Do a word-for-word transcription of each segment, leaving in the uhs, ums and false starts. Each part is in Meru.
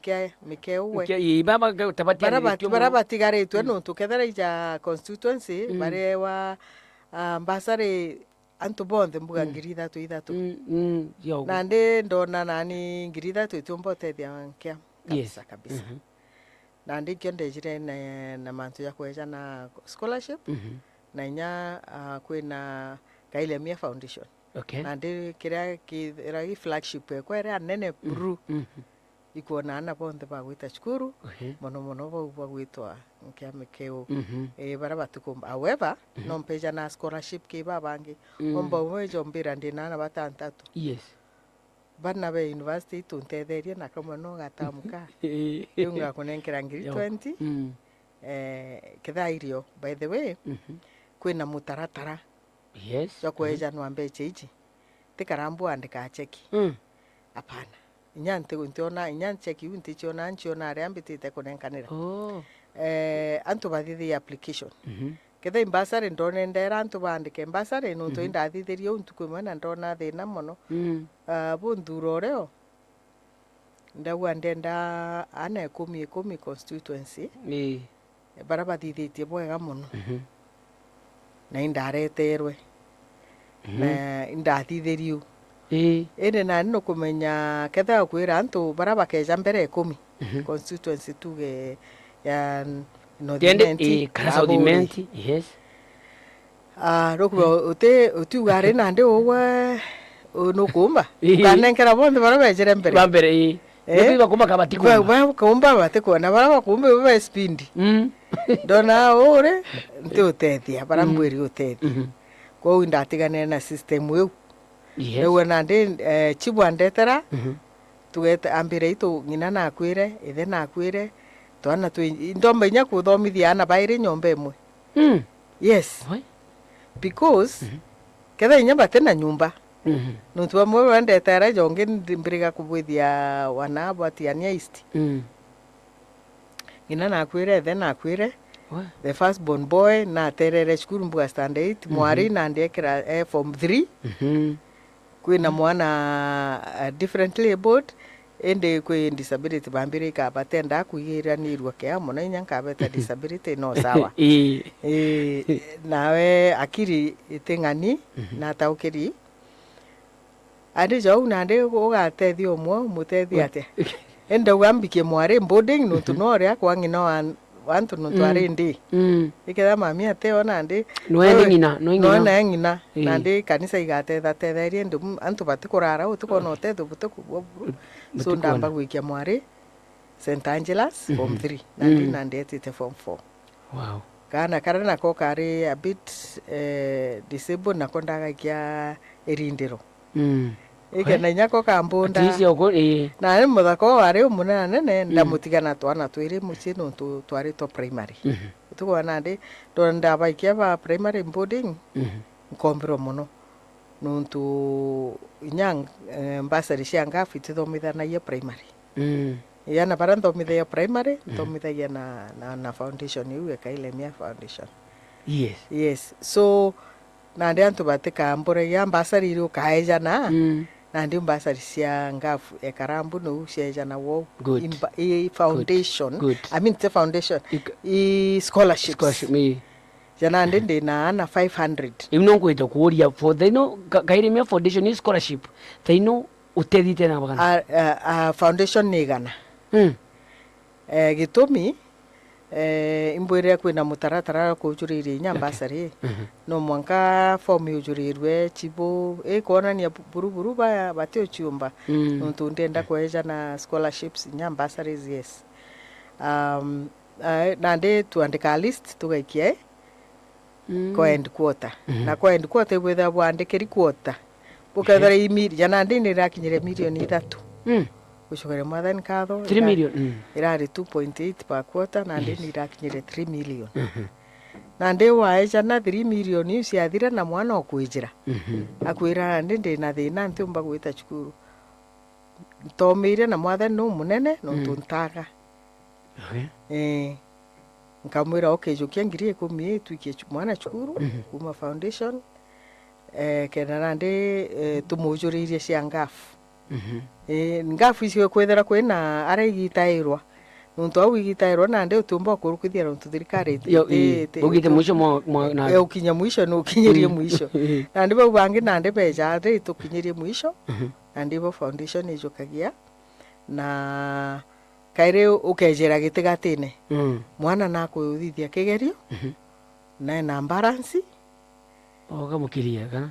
kia mikeu we. Kia, ii, baba, ke-, tabati Bara bat-, aniritie bara mono. Batigaritwe, mm, nontu kethira ija constituency, mm, barewa, ah, mbasari antu bonthe mbuga, mm, ngiri ithatu ithatu. Mm, mm, ya ugu. Nandi ndona nani ngiri ithatu itiumba utethia nkia. Yes. Kabisa, kabisa. Mhm. Nandi nkio ndejire na, na mantu ja kweja na scholarship, mhm, na inya, ah, kwina Kailemia Foundation. Okay. Nandi kiria kithira gi flagship ekwa iria nene, mm, buru. Mhm. Ikwona aana bonthe bagwita cukuru, ehe, mono mono bau bagwitwa nkia mikeu. Mhm. Eh, baria batikumba. However, mhm, no mpeja na scholarship ki babangi. Mm. Omba umwe jombira ndi na aana batantatu. Yes. Bana be university ituntetherie na kamwe no gatamuka. Eh. Riu ngakunenkera ngiri twenty. Mm. Eh, ketha irio, by the way, mhm, kwina mutaratara, yes, jwa, mhm, kwejanwa mbecha iji. Ti karambu andika cheki. Mm. Hapana. Inya nti-, ntiona, inya cheki iu ntichiona, nchiona aria mbitite kunenkanira. Oh. Eh, antu bathithirie application. Mhm. Ketha imbasari ndone ndera antu baandike mbasari, nontu, mhm, indathithirie uu ntuku imwe na ndona thina mono. Mm. Ah, bu nthura urio, ndauga ndenda aana ikumi ikumi constituency, ii, baria bathithitie bwega mono. Mhm. Na indareterwe. Mhm. Na indathithirie u. Ii. Indi nani nukumenya ketha ukwira antu baria bakeja mbere ikumi, mhm, constituency tuge ya North Imenti, ii, kana South Imenti, yes. Ah, rukuba uti, utiuga ari nandi ugwe, u-, nukumba? Ii. Ukanenkera bonthe baria bejire mbere. Ba mbere, ii. Eh? Nikuiba kumba kabati kumba. Ba, ba kumba bati kuona, baria bakumba ibo ba speed. Mm. Ndona uri, nti utethia, baria, mm, mbwiri utethia. Mhm. Kwou indatiganire na system iu. Yes. Riu nandi, eh, chibu andetera, mhm, tugeta, ambire itu ng'ina nakwire, ithe nakwire, twana twi, ndomba inya kuthomithia aana bairi nyomba imwe. Mm. Yes. Oi. Because, mhm, ketha inya bati na nyumba. Mhm. Nontu bamwe bandetera jongi ndi-, mbiriga kubwithia wana bwa Tiania East. Mm. Ng'ina nakwire, ithe nakwire. We. The first born boy naterere cukuru mbuga standard eight, mhm, mwari nandi ekira, eh, form three. Mhm. Kwina, mm, mwana, uh, differently abled, indi kwi disability bambire ikabatenda kuigiranirua kia mono, inya nkabeta disability no sawa. Ii. Ii, nawe akiri iti ng'ani, mhm, nataukiri. Andi jau nandi ugatethia umwe, umutethia atia? Indi ndauga mbikie mwari boarding, nontu, mhm, no uria kwa ng'ina wa, wa antu nontu, mm, ari ndi. Mm. Iketha mami ateo nandi, noe ni ng'ina, noe ng'ina. Noe ng'ina. Ii. Nandi kanisa igatetha tetherie, indi mu-, antu batikurara, utikona utetho butikubua buru. So, ndamba gwikia mwari Saint Angelas, form, mhm, three. Nandi, mm, nandi etite form four. Wow. Kaana karia nako kari a bit, eh, disabled, nako ndagaikia irindiro. Mm. Ikena inya ko kambunda. At least oko, ii. Na ni muthaka o wari umunene nene, mm, ndamutiga na twana twiri mucii nontu twari twa primary. Mhm. Utuku wa nandi, ndona ndabaikia ba primary boarding, mhm, nkombirwa mono. Nontu inya, eh, bursary cia ngafu itithomithanagia primary. Mm. Iana baria nthomithagia primary, mm, nthomithagia na, na, na foundation iu ya Kailemia Foundation. Yes. Yes. So, nandi antu batikamburagia, mbasari iri ukaejana, mm, nandi mbasari cia ngafu ekarambu nou ciejana wou. Good. Imba-, i foundation. Good. Good. I mean, ti foundation. Ik- I scholarships. Scholarship, ii. Ja nandi ndi na ana five hundred. Iu no nkwita kuuria, for thaino, Ka-, Kailemia Foundation i scholarship, thaino utethite na bagana? A, a, a, foundation ni igana. Mm. Eh, gitumi, eh, imbwirire kwina mutaratara kujuriria inya, okay, mbasari. Mhm. No mwanka form yujurirwe, chibu, ikwonania bu-, buru buru ba-, bati uchiumba. Mm. Nontu ndienda, okay, kweja na scholarships, inya bursaries, yes. Um, eh, nandi tuandika list, tugaikia, eh? Mm. Kwa end quarter. Mhm. Na kwa end quarter ibwithagwa bwandikiri quarter. Bukethira, ehe, i mil-, ja nandi ni irakinyire milioni ithatu. Mm. Gucokeria Mwathani nkatho, three million, ira-, mm, irari two point eight per quarter, nandi, yes, ni irakinyire three million. Mhm. Nandi waejana three million iu ciathira na mwana okwijira. Mhm. Akwira nandi ndina thina ntiumba gwita cukuru. Ntomiire na Mwathani nu munene nontu, mm, ntaga. Okay. Eh, nkamwira, "Ukijukia ngiri ikumi ii twikie chu-, mwana cukuru, mhm, kuma foundation, eh, kenda nandi, eh, tumujuririe cia ngafu." Mhm. Ii, ngafu icio kwithira kwina aria igitairwa. Nontu au igitairwa nandi utiumba ukurukithia nontu thirikari iti-, Yo, iti-, ii, iti-, bugite iti-, mwisho mwa, mwa, na e, ukinya mwisho ni ukinyirie Mm. mwisho. Ii. Nandi bau bangi nandi beja ri tukinyirie mwisho. Mhm. Nandi bo foundation ijukagia. Na kairi ukejera gitigatine. Mm. Mwana nakuthithia kigerio. Mhm. Na ena balance. Ukamukiria kana?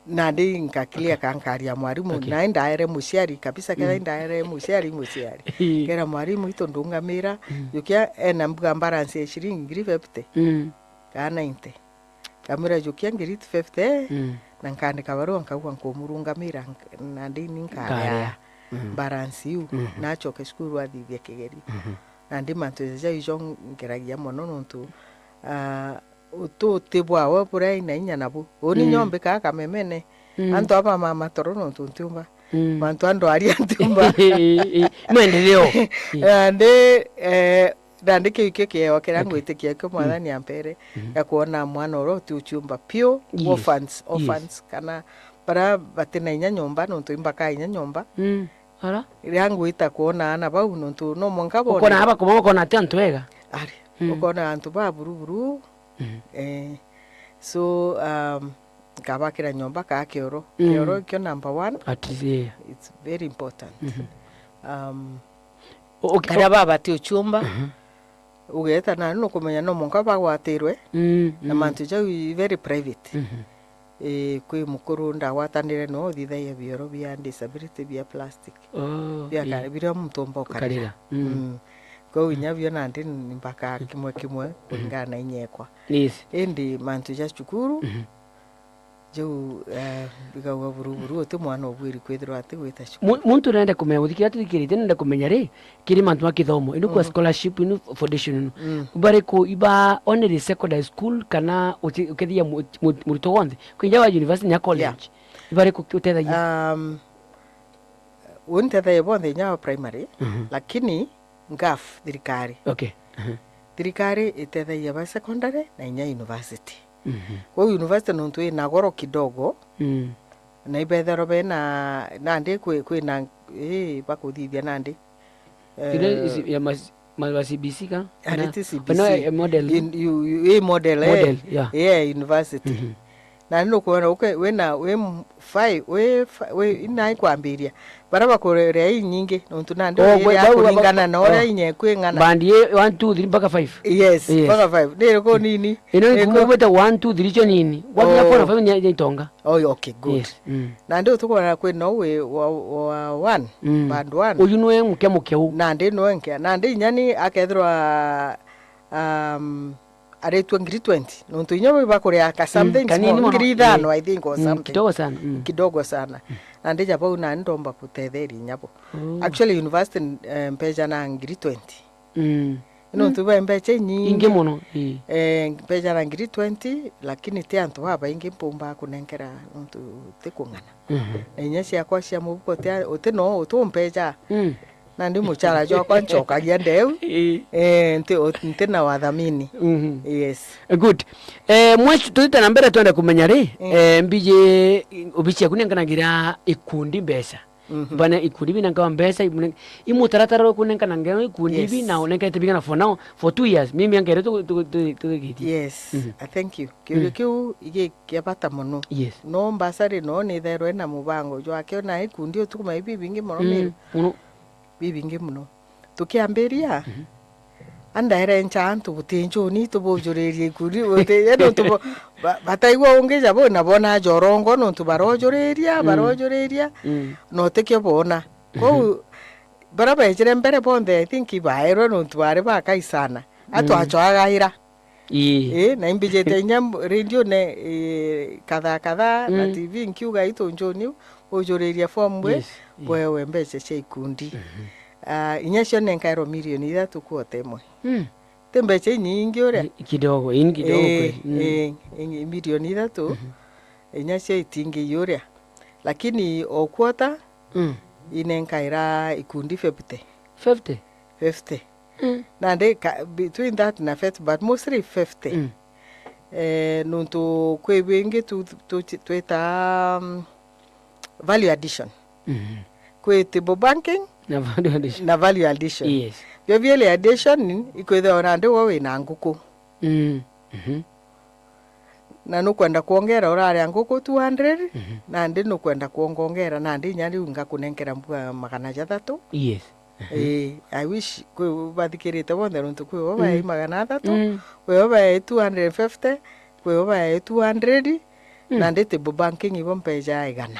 Nandi nkakiria Okay. kankaria mwarimu, Okay. nae ndaere muciari kabisa, kera Mm. ndaere muciari, muciari. Ii. Kera mwarimu, itu ndungamira, Mm. jukia ena mbuga balance ya ciringi ngiri fifty, Mm. kana ninety. Nkamwira, jukia ngiri fifty, Mm. na nkandika barua nkauga nkumurungamira, nk-, nandi ni nkarea Nkarea. Mm. balance iu, Mhm. na acoke cukuru athithie kigerio. Mhm. Nandi mantu jau ijo ngeragia mono nontu, ah, ututi bwawe buria ina inya nabu. Uni Mm. nyombika kamemene. Mm. Antu aba mama toro nontu ntiumba. Mm. Mantu andwari antiumba. Maendeleo. Nandi, eh, nandi kiu kio kieo kiria Okay. ngwitikia kio Mm. Mwathani ampere, Mhm. ya kwona mwana uria uti uciumba piu, Yes. orphans, Yes. orphans, kana baria batina inya nyomba, nontu imbaka inya nyomba. Mm. Ara? Riria ngwita kwona aana bau, nontu no mwanka bone. Ukona aba kuma ukona ati antu ega? Ari. Mm. Ukona antu ba buruburu. Mhm. Eh. So, um, nkabakira nyomba kaa kioro. Mm. Kioro ikio number one. At least, yeah. It's very important. Mhm. Um, O-, o-, karia o- babati uciumba. Mhm. Ugeeta nani nukumenya no mwanka bagwatirwe. Mm, Na mm. mantu jau i very private. Mhm. Ii, kwi mukuru ndagwatanire no uthithagia bioro bia disability bia plastic. Oh, Bia ii. ka-, biria muntu umba ukarira. Ukarira. Mm. Mm. Kwou inya bio nandi ni mbaka kimwe kimwe kuringana na inya ekwa. Yes. Indi mantu ja cukuru, Mhm. jau, eh, bigauga buru buru, uti mwana ubwiri kwithirwa ati gwita cukuru. Mu-, muntu nenda kumenya, guthikira tuthikirite, nenda kumenya ri, kiri mantu ma kithomo, inu kwa Mhm. scholarship, inu foundation inu. Mm. Bariku iba only secondary school kana uti-, ukethia mu-, mu-, murutwo wonthe? Kwinja wa university nya college. Yeah. Ibariku ki utethagia? Um, untethagia bonthe inya wa primary, Mhm. lakini ngaf thirikari. Okay. Mhm. Thirikari itethagia ba secondary na inya university. Mhm. Kwou university nontu ina goro kidogo, Mm. na ibethero bena, nandi kwi-, kwina, ii, bakuthithia nandi. Ino Eh, isi-, ya mas-, ma-, ma C B C ka? Ari Kana ti C B C. No, eh, model. In-, yu-, yu-, ii model, eh. Model, yeah. Yeah, university. Mhm. Na ni nukwona uke-, wina, wi m-, five, wi fi-, wi, inai kwambiria. Bara bakurerea inyingi, nontu nandi Oh, wi-, iria bau, bau, kuringana na oh. uria inya eku ing'ana. Band ye one, two, three mpaka five. Yes, Yes. mpaka five. Ni iriku nini? Ino ni Iriku kuma ubete one, two, three cio nini. Wakinya Oh. four na five ni, ni itonga. Oh, okay, good. Yes. Mm. Nandi utukwona kwina wi wa, wa one, Mm. band one. Uyu niwe mukia mukia u. Nandi niwe nkia. Nandi inya ni akethirwa, um, aretue ngiri twenty. Nontu inya wi bakuria ka Mm, something kanini small, mono, ngiri ithano, eh. I think, or Mm, something. Kidogo sana, mm. Kidogo sana. Mm. Nandi ja bau nani ndomba kutetheria inya bo. Oh. Actually, university, eh, mbeja na ngiri twenty. Mm. Nontu Mm. bwa mbeca inyingi. Ingi mono, ii. Eh, mbeca na ngiri twenty, lakini ti antu babaingi mpumba kunenkera nontu ti kung'ana. Mhm. Na inya ciakwa cia mubuko ti a-, uti no utumbeca. Mm. Nandi muchara jwakwa ncokagia ndeu. Ii. Eh, nti, nti na wathamini. Mhm. Yes. Good. Eh, mweshi, tutite na mbere twenda kumenya ri, Mm. eh, mbiji, obici yaku nenkanagira ikundi mbeca. Mhm. Bana ikundi binenkawa mbeca, imune-, imutaratara uriku unenkanaga ikundi Yes. ibi na unenkanite bigana for now, for two years, mimi miaka iri tu-, tu-, tu-, tugikitie. Yes, Mhm. I thank you. Kiuria Mm. kiu igi kia bata mono. Yes. No mbasari no nithairwe na mubango jwakio na ikundi utukuma ibi bingi mono Mm, Miru. Mono. Bibingi mono. Tukiambiria, Mhm. andaere ncha antu buti njuni tubujuririe ikundi, buti, yani untu bo-, ba-, bataigua ungi ja bo, na bona jorongo nontu barojuriria, Mm. barojuriria, Mm. na utikio bona. Kou, Mhm. bara bejire mbere bonthe, I think, baerwe nontu bari bakai sana. Mm. Atwacoagaira. Ii. Ii, na imbijite inya m-, radione, ii, kadhaa kadhaa, na Mm. T V nkiuga, "Itu njuni, ujuriria form bwe, Yes, ii. bwewe mbeca cia ikundi." Mhm. Ah, inya cio nenkairwo milioni ithatu kwota imwe. Mm. Ti mbeca inyingi uria? Ni kidogo, ii, ni kidogo Ii, kweli. Mm. ii, ii, milioni ithatu, Mhm. inya cio itingi uria. Lakini o kwota, Mm. inenkaira ikundi fifty. Fifty? Fifty. Mm. Nandi ka-, between that na fifty, but mostly fifty. Mm. Eh, nontu kwi bingi tu, tu, twita, um, value addition. Mhm. Kwi table banking Na value addition. Na value addition. Yes. Bio bieli addition ikwithirwa nandi we wina nguku. Mm. Mhm. Na nukwenda kwongera uraria nguku two hundred, Mhm. nandi nukwenda kwongongera, nandi inya riu ngakunenkera mbua magana jathatu. Yes. Mhm. Ii, I wish kwi bathikirite bonthe nontu kwi bo baei Mm. magana athatu, Mm. kwi bo baei two hundred and fifty, kwi bo baei two hundred, Mm. nandi table banking ibo mpeja igana.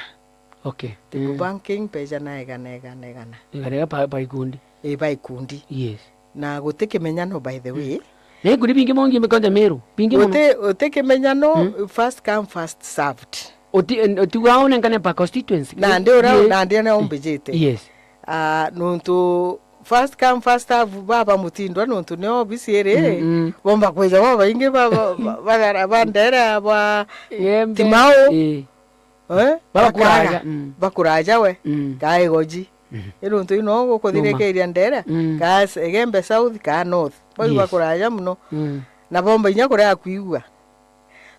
Okay. Table Mm. banking mpeja na igana, igana, igana. Igana iga pa, pa ikundi. Ii, ba ikundi. Yes. Na guti kimenyano, by the way. Na ikundi bingi mono ngi kaunti ya Meru, bingi mono. Guti, guti kimenyano, Mm. first come, first served. Uti, uti wa unenkane pa constituency. Nandi ura, Yes. nandi ana umbijite. Yes. Ah, nontu first come, first serve, baba mutindwa nontu ni obisi iri, Mm, mm. bomba kwija babaingi ba, ba, ba, bagara, ba ndere, ba Ngembe. Timau. Ii. Eh? Baba Bakaga. kuraja, mm. Bakuraja we. Mm. Kaa Igoji. Mhm. Iri untu ino gukuthirikiria ndere, Mm. kaa Igembe South, kaa North. Bau Yes. bakuraja muno. Mm. Na bomba inya kuria kwigua.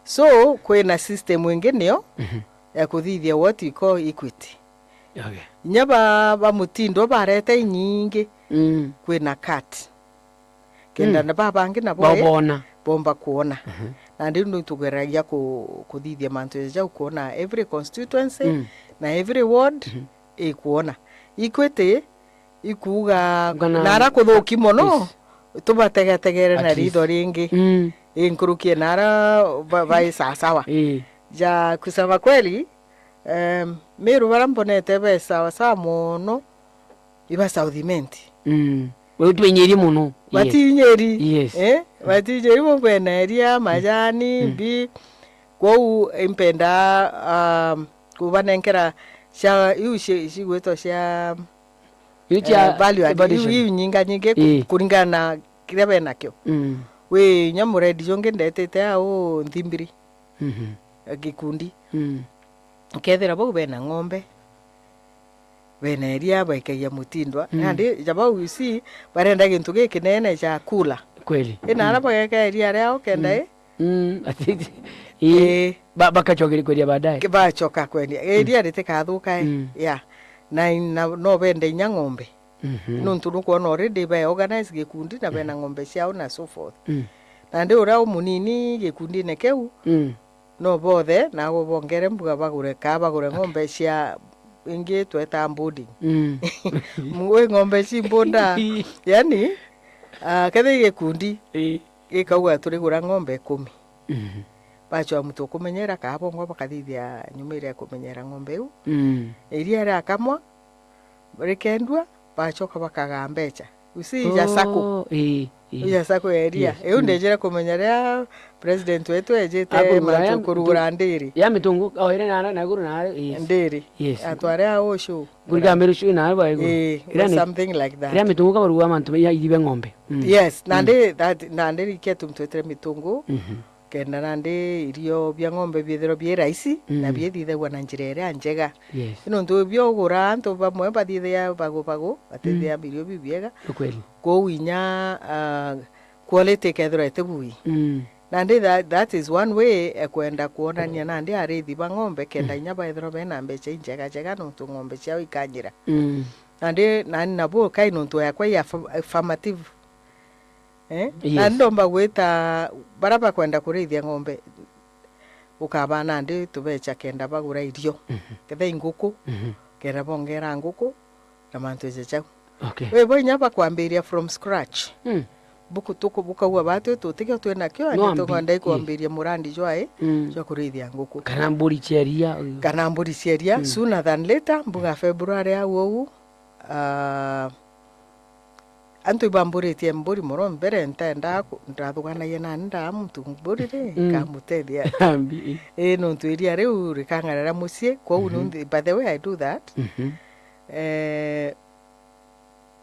So, kwina system ingi nio Mhm. ya kuthithia what we call equity. Okay. Inya ba, ba mutindo barete inyingi, Mm. kwina cut. Kenda Mm. na babangi nabo Bo-, bona. bomba kwona. Mhm. Na riu nitugeragia ku-, kuthithia mantu ja jau kwona every constituency Mm. na every ward Mhm. ikwona. Equity ikuuga Kana nara kuthuki mono, Yes. tubategategere na At least. ritho ringi. Mm. Inkurukie nara ba-, bai sawasawa. Ii. Ja kusema kweli, em, Meru bara mbonete be sawasawa mono, iba South Imenti. Mm. Bau twenyirie mono. Yes. Batinyiri. Yes. Eh? Mm. Batinyiri bo bena eria, majani, Mm. mbi. Kwou impenda, um, kubanenkera cia, iu ci-, cigwitwa cia, Iu cia eh, value add, value iu, addition. iu nyinga nyingi ku-, Ii. kuringana na kiria benakio. Mm. Wi inya muredi jungi ndetite au Nthimbiri. Mhm. Gikundi. Mm. Kethira bau bena ng'ombe, bena iria baikagia mutindwa. Mm. Nandi ja bau, you see, barenda gintu gikinene ja kula. Kweli. Ina ara Mm. bageka iria riao kenda Mm. i? Mm. Ati, ii, Ii. ba-, bakacokeria kwendia baadaye. Ki-, bacoka kwendia. Mm. Iria ritikathukae. Mm. Yeah. Na, na no bende inya ng'ombe. Mhm. Nontu nukwona already be organize gikundi na bena Mm. ng'ombe ciao na so forth. Mm. Nandi uria umunini gikundine kiu, Mm. no bothe, na agwe bongere mbuga bagure, kaa bagure Okay. ng'ombe cia ingi tweta boarding. Mm. Wi ng'ombe ci mbunda. Yani, ah, kethira gikundi Ii. gikauga turigura ng'ombe ikumi. Mhm. Bacwa muntu ukumenyera, kaa bongwa bakathithia nyumire ya kumenyera ng'ombe iu. Mm. Iria riakamwa, rikendua, bacoka bakagaa mbeca. You see, ja sacco. Oh, ii, ii. Ja sacco ya iria. Yes, Iu mm. ndejire kumenya ria president wetu ejite Akurugura mantu ya kurugura mitu-, ndiri. Ya mitungu, o, iri na, na iguru na, yes. Ndiri. Yes. Atware a ucu. Kurigana miru cu na ba iguru. Ii, Ira ni, something like that. Ira mitungu kabarugura mantu ya iribe ng'ombe. Mm. Yes, Mm. nandi that, nandi rikia tumtwetire mitungu. Mhm. Kenda nandi irio bia ng'ombe biithirwa bii raisi, na Mm. biithithagua na njira iria njega. Yes. Nontu biogura antu bamwe bathithia bagu bagu, batithia Mm. irio bibiega. Ni kweli. Kwou inya, ah, quality ikethirwa iti bui. Mm. Nandi tha-, that is one way ya kwenda kwonania nandi arithi ba ng'ombe kenda Mm. inya baithirwa bena mbeca injega njega nontu ng'ombe ciao ikanyira. Mm. Nandi nani nabo kai nontu yakwa ya affirm-, affirmative. Eh? Yes. Na ndomba gwita bara bakwenda kurithia ng'ombe, ukaba nandi tubecha kenda bagura irio. Mhm. Ketha i nguku, Mhm. kenda bongera nguku, na mantu ja jau. Okay. We bo inya bakwambiria from scratch. Mm. Buku-, tuku-, bukauga batu tutikio twinakio, No andi ambie, tukwenda yes. ikwambiria murandi jwae, Mm. jwa kurithia nguku. Kana mburi cia iria. Kana mburi cia iria, Mm. sooner than later, mbuga February au au, ah, Antu ibamburitie mburi mono mbere, ntendaa ku-, ndathuganagia nani ndaa muntu mburi ri, Mm. nkamutethia. Ambi, ii. Ii, nontu iria riu rikang'arira mucii, kwou Mhm. nunthi, by the way, I do that. Mhm. Eh,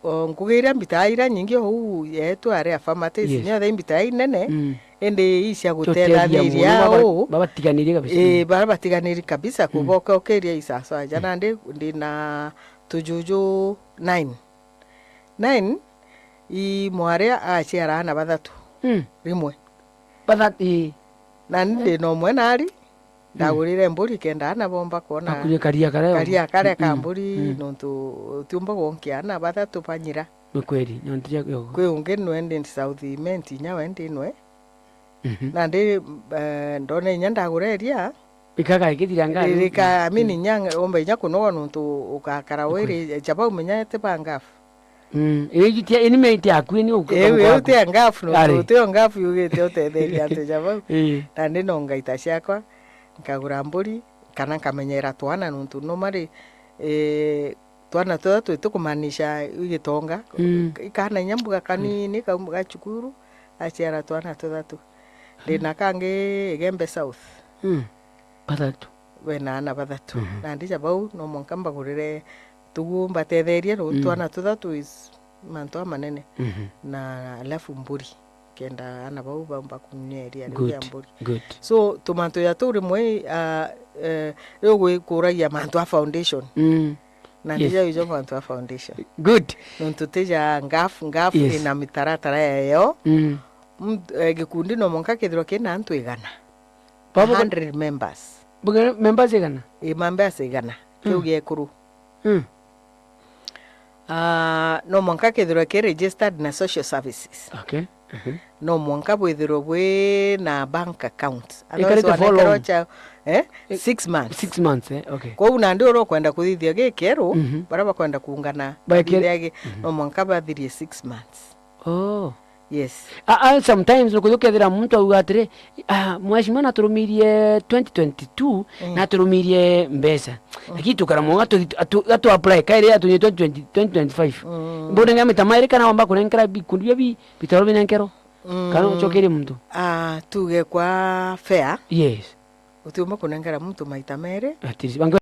o, ngugi iria mbitaa iria nyingi ou yetu ari affirmative, Yes. niyo the imbitaa inene, Mm. indi ii cia Tutethia gutethaniria mono, baba-, uu, babatiganirie kabisa. Ii, Mm. bara batiganiri kabisa, Mm. kuboka ukiria isaso aja, Mm. nandi ndina tujuju nine. Nine, i mwari aciara aana bathatu Mm. rimwe. Bathatu, ii. Na ni ndi na umwe nari, Ndagurire mburi kenda ana bomba kwona. Bakurie karia karia. Karia karia ka mburi, mm, nontu utiumba gwonkia ana bathatu banyira. Ni kweli, nontu cia kiogo. Kwi ungi nwendi South Imenti inya wendi nwe. Mhm. Nandi, eh, ndona inya ndagura iria. Ikaga ikithira ngari. Rika, I mean, mm, inya omba inya kunoga nontu ugakara wiri, ja bau menya ti ba ngafu. Mm, iu iti, ini mea iti akui ni uka-, iu, iu ti ngafu, nontu uti o ngafu yugite utetheria antu ja bau. Ii. Nandi no ngaita ciakwa, nkagura mburi, kana nkamenyera twana nontu normally, eh, twana turia twi tukumanisha igitonga. Mm. Ikana inya mbuga kanini, kauma ga cukuru, aciara twana tuthatu. Ndina kangi Igembe South. Mm. Bathatu. Bena ana bathatu. Mhm. Nandi ja bau, no mwanka mbagurire tugu mbatetherie, no, mm, twana tuthatu is mantu amanene. Mhm. Na alafu mburi. Kenda ana bau baumba kunyia iria riu ria mburi. Good. So, tumantu ja tuu rimwe, ah, eh, riu gwikuragia mantu a foundation. Mm. Na, yes, ndija ijo mantu a foundation. Good. Nontu tija ngafu, ngafu, yes, ina mitaratara yayo. Mm. Mt-, eh, gikundi no mwanka kithirwa kina antu igana. Babo, a hundred members. Buge members igana? Ii, members igana. Mm. Kiu gia ikuru. Mm. Ah, no mwanka kethirwe ki registered na social services. Okay. Mhm. No mwanka bwithirwe bwi na bank account. Otherwise, ikarite for wanenkerwa long? Cha, eh? I-, six months. Six months, eh? Okay. Kwou nandi uria ukwenda kuthithia gikeru, mhm, baria bakwenda kuungana, bathithia gi-, mhm, no mwanka bathirie six months. Oh. Yes. A, a, sometimes nukuja ukethira muntu auga atiri, "Ah, mheshimiwa naturumirie twenty twenty-two, mm, naturumirie mbeca." Mm. Lakini tukara mwanka tu, atu, atu apply, kairi atunyie twenty twenty, twenty twenty-five. Mm. Mbunenge maita mairi kana wamba kunenkera bikundi bia bi, bitaro binenkerwo? Mm. Kana ucokerie muntu? Ah, tuge kwa fair. Yes. Utiumba kunenkera muntu maita meri. At least, bangi